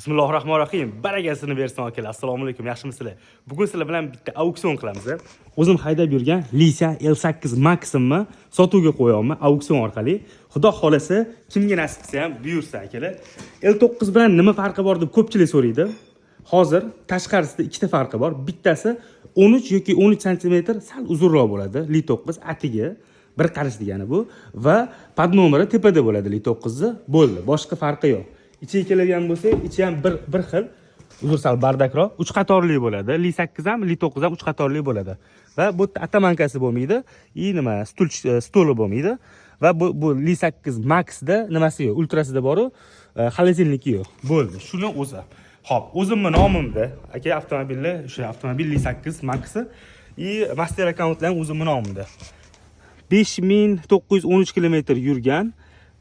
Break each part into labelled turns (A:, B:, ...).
A: Bismillahir rohmanir rohim. Barakasini bersin, akalar. Assalomu alaykum. Yaxshimisizlar? Bugun sizlar bilan bitta auksion qilamiz. O'zim haydab yurgan Lisa L8 Maximni sotuvga qo'yapman auksion orqali. Xudo xolasa, kimga nasib qilsa ham buyursa, akalar. L9 bilan nima farqi bor deb ko'pchilik so'raydi. Hozir tashqarisida ikkita farqi bor. Bittasi 13 yoki 13 santimetr sal uzunroq bo'ladi. Li 9 atigi bir qarich degani bu va под номери tepada bo'ladi Li 9 ni. Bo'ldi. Boshqa farqi yo'q. Ichiga keladigan bo'lsak, ichi ham bir xil. Uzr, sal бардак roq. Uch qatorli bo'ladi. Li 8 ham, Li 9 ham uch qatorli bo'ladi. Va bu yerda оттоманка si bo'lmaydi. И nima, stul stoli bo'lmaydi. Va bu Li 8 Maxda nimasi yo'q, ultrasida boru, холодильник i yo'q. Bo'ldi. Shuni o'zi. Xo'p, o'zimni nomimda aka avtomobilni, o'sha avtomobil Li 8 Maxi и master akkauntlar ham o'zimni nomimda. 5913 kilometr yurgan.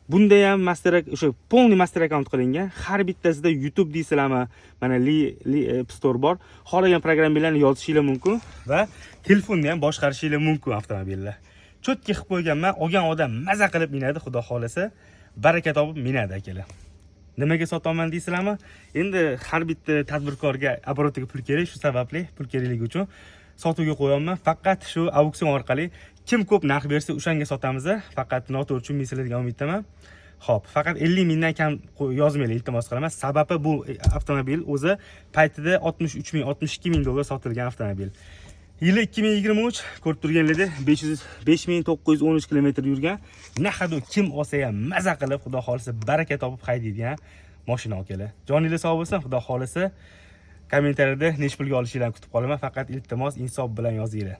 A: Bunda ham master, o'sha полный master akkaunt qilingan. Har bittasida YouTube deysizlarmi, mana Li App Store bor. Xohlagan programmalarni yozishinglar mumkin va telefonni ham boshqarishinglar mumkin avtomobilni. Чётко qilib qo'yganman. Olgan odam maza qilib minadi, xudo xolasa. Baraka topib minadi, akalar. Nimaga sotaman deysizlarmi? Endi har bitta tadbirkorga оборот iga pul kerak, shu sababli pul kerakligi uchun sotuvga qo'yapman. Faqat shu auksion orqali kim ko'p narx bersa, o'shanga sotamiz. Faqat noto'g'ri tushunmaysizlar degan umiddaman. Xo'p, faqat 50 mingdan kam yozmanglar, iltimos qilaman. Sababi bu avtomobil o'zi paytida 63 ming, 62 ming dollar sotilgan avtomobil. Yili 2023, ko'rib turganlaringdek, 500 5913 kilometr yurgan. На ходу kim olsa ham maza qilib, xudo xolisa, baraka topib haydaydigan mashina, akalar. Joningiz sog' bo'lsin, xudo xolisa, kommentariyada necha pulga olishinglarni kutib qolaman. Faqat iltimos, insof bilan yozinglar.